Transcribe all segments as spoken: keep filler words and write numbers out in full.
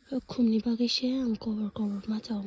Khumni bagwi se ang kobor kobor ma chao.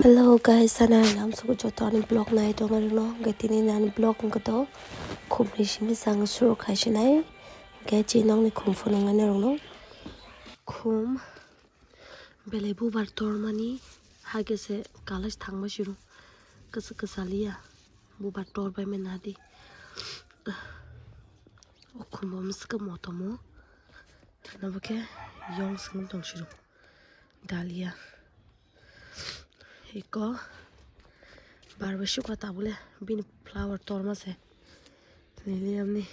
Hello guys, sana lam suku joto ani vlog nai tong rino, hingke tini nani vlog hingke to khum ni simi sang suru khai sinai, hingke chinong ni khum phunung ani rong no khum. Belai bubar tormani hake se college thangma siro kasa kasa liya bubar tor bai mena di. O khumbo msika motomo tana bake yong sing tong siro dalia iko barba shuka tabule bini flower torma se liliam ni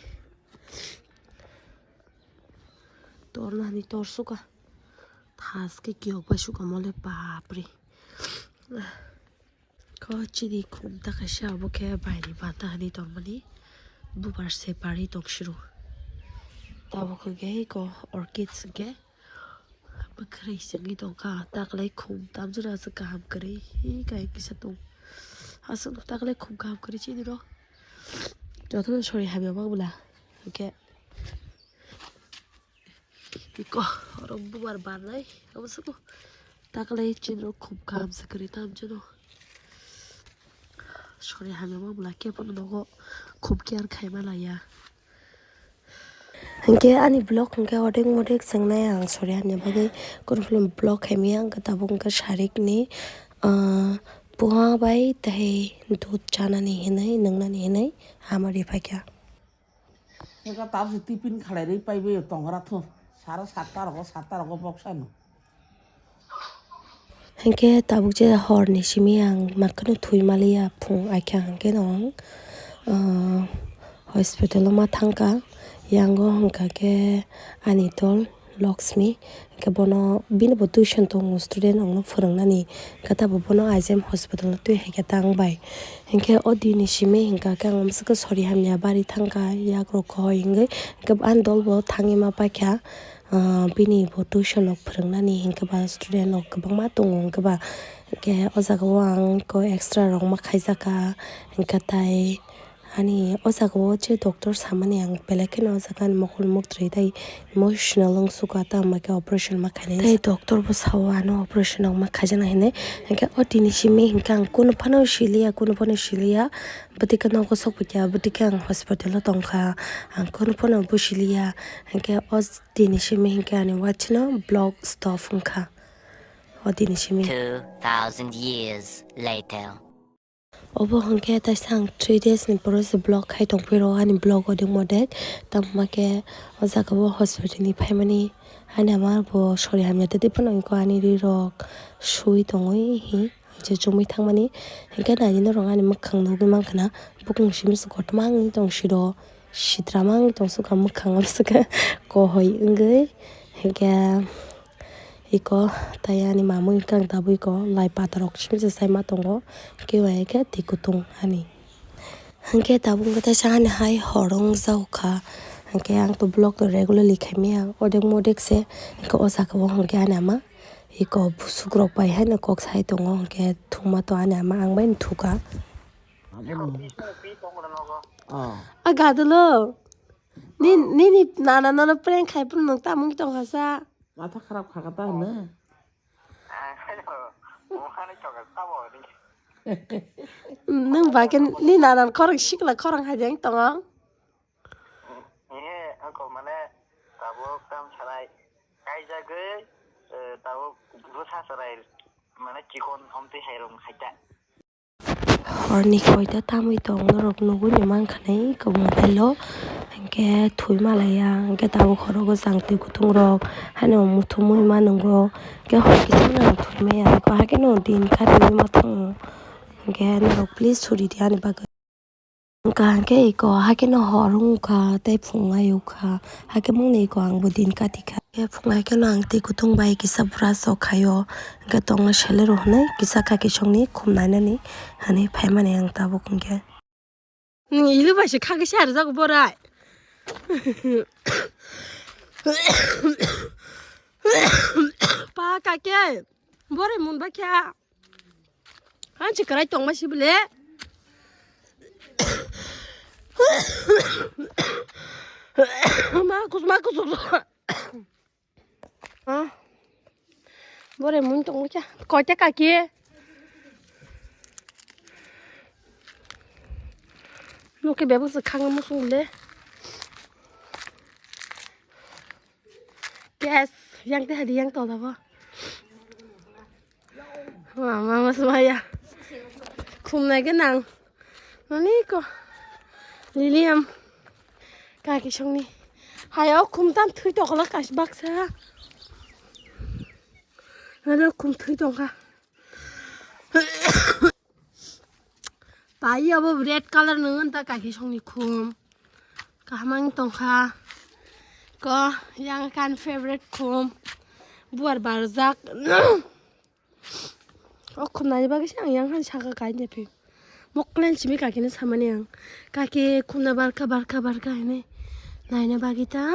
torna ni tor suka. Thaske kiyok bai sukamo le bapre. Ko chini khum ta kaisa abo khe baini bata hani tongmani bubar se pari tongsiro. Tabuk hwnkhe ko orchids hwnkhe bwkhwrwi chwngwi tongkha taklai khum tamjora se kaham kwrwi kai kisa tong. Aswk taklai khum kaham kwrwi chini rok jotono sori hamya bak bwla hwnkhe. Iko oro bubar barnai abo suku taklai chini rok khum kaham se kwrwi tamjano. Sori hamya bak bwla khe phano nogo khum care khaima laya. Hingke ani vlog hingke odek modek swngnai ang sori hamya bagwi kunu film vlog khaimaya hingke tabuk hingke sarikni, ah, puha bai tei dud chanani hinwi nwngnani hinwi ama riphakya. Eka tabuk se tiffin khalai rwi paibai tongra thu. Sara satta rogo, satta rogo boksa no. Hingke tabuk je hor ni simi ang makhano thwi maliya phung aikha hingke no ang, ah, hospital o ma thangka. Yango hingka khe ani tol Laxmi, hingke bono, bini bo tuition tongo, student rokno phwrwngnani, hingke tabuk bono I G M hospital o twi hai khe tang bai. Hingke o dini simi hingka khe ang amswkhe sori hamya bari thangkha, yak rok kho hingke, hingke ani dol bo thangwi ma paikha, ah, bini bo tuition rok phwrwngnani, hingke ba student rok kwbangma tongo, hingke ba, hingke o jaga o ang koi extra rok ma khaijakha, hingke tai, Ani o jaga o je doctor samani ang belai kheno o jaga ni mokol muktrwi tei emotional wng suka tamo khe operation ma khainai. Tei doctor bo sao ano operation rok ma khaijana hinwi. Hingke o tini simi hingke ang kunu phano siliya, kunu phano siliya. Bwtwi khe nogo sok phaikha, bwtwi khe ang hospital o tongkha. Ang kunu phano bo siliya. Hingke o tini simi hingke ani watchino vlog stop wngkha. O tini simi. Two thousand years later. Obo hwnkhe taisa ang three days ni pore se vlog khai tongphi rw ani vlog o dingmo dek. Tamo khe o jaga o hospital ni phaimani ani ama bo sori hamya tei phano ani ri rok sui tongwi hi je chumui thangmani hwnkhe nai norok ani mwkhang nugwi mankha na bukung simi se kotorma wngwi tong siro. Sitra mang tong suka mwkhang o suka kohoi wngwi hingke iko tai ani mamui wngkha ang tabuk iko lai pata rok simi se sai ma tongo kebo hai khe twi kutung ani hingke tabuk wngkha tai sa ani hai hor wng jak kha hingke ang to vlog to regularly khai maya odek modek se hingke o saka o hingke ani ama iko busuk rok bai haino kok sai tongo hingke thuma to ani ama ang bai thuka. Abono. Oh. A gadolo. Ni, nini nana nono prank khai phuru nwng tamung tongkha sa. Matha kharap kha ta hwnwi. Nwng ba khe ni nana khorang sikla khorang hai jeng tongo. He, uncle mane tabuk tam salai kaijagwi, eh, tabuk bwsa chwrai mane chikon omtwi hai rong hai ta. Horni koita tamwi tong norok nugwi ni mankha nai kwbangma bello. Hinkhe thwi malaya, hinkhe tabuk horogo jang twi kuthung rok haino muthumwi ma nungo. Hinkhe hor kisa no thwi maya, eko hakhe no din kha rwui ma thango. Hinkhe norok please suri di ani bagwi. Wngkha hinkhe eko hakhe no hor wngkha tei phung ayukha, hakhe mungni eko ang bo din kati kha. Hinkhe phung hai kheno ang twi kuthung bai kisa brush rok khaio, hinkhe tongna selero hinwi kisa kaki songni khum nainani hinwi phaimani ang tabuk hinkhe. Nwng ilu bai se khagwi se arjak borai. Pa kake, borai mun ba kya? Hanchi kwrai tongma si bole. Ma kus, ma kus. Ah. Bore mun tong cha. Koita kaki. Nuke bebak se khang musung le. Yes, yang te hadi yang to da bo. Mama mas maya. Khum nai ke nang. Nani ko. Liliam. Kaki songni. Hayo khum tam thui tokla kas baksa. Aro khum thui tongkha. Pai abo red color nung ta kaki songni khum. Kaham ang tongkha. Ko yang kan favorite khum. Buar barjak. O khumnani bagwi se ang yang han saka kai de phi. Moklen simi kaki ni samani ang. Kaki khumna barkha, barkha, barkha hini. Naina bagwi ta.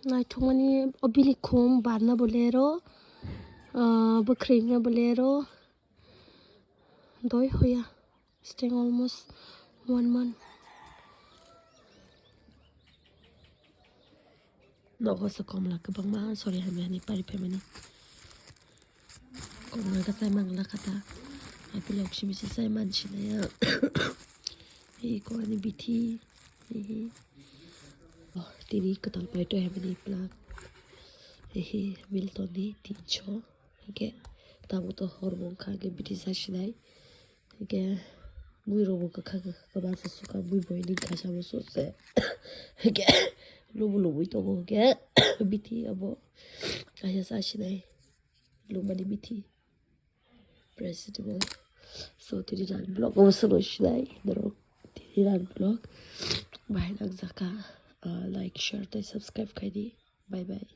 Naithokmani o bini khum barna bolero. Ah, bwkhwrwina bolero. Doi hoya. Staying almost one month. Nogo se komla kwbangma sori hamya ni pari phaimani. Komla ka sai mangla kata. Apilok simi se sai mansi na ya. Ei ko ani bithi. Ei. Oh, tini kwtal paito hamya ni plak. Ei, Milton ni tinso. Hingke tamo to hor bo wngkha hingke bithi sa sinai. Hingke bui rok bo kwkha kwkha kwbangsa suka bui bo hini kasa bo sose. Hingke lubu lubui tongo hingke bithi abo kaisa sa sinai lumani bithi. Press timo. So tini rang vlog obo sono sinai norok tini rang vlog bahai nang jaka, ah, like, share tei subscribe khaidi. Bye bye.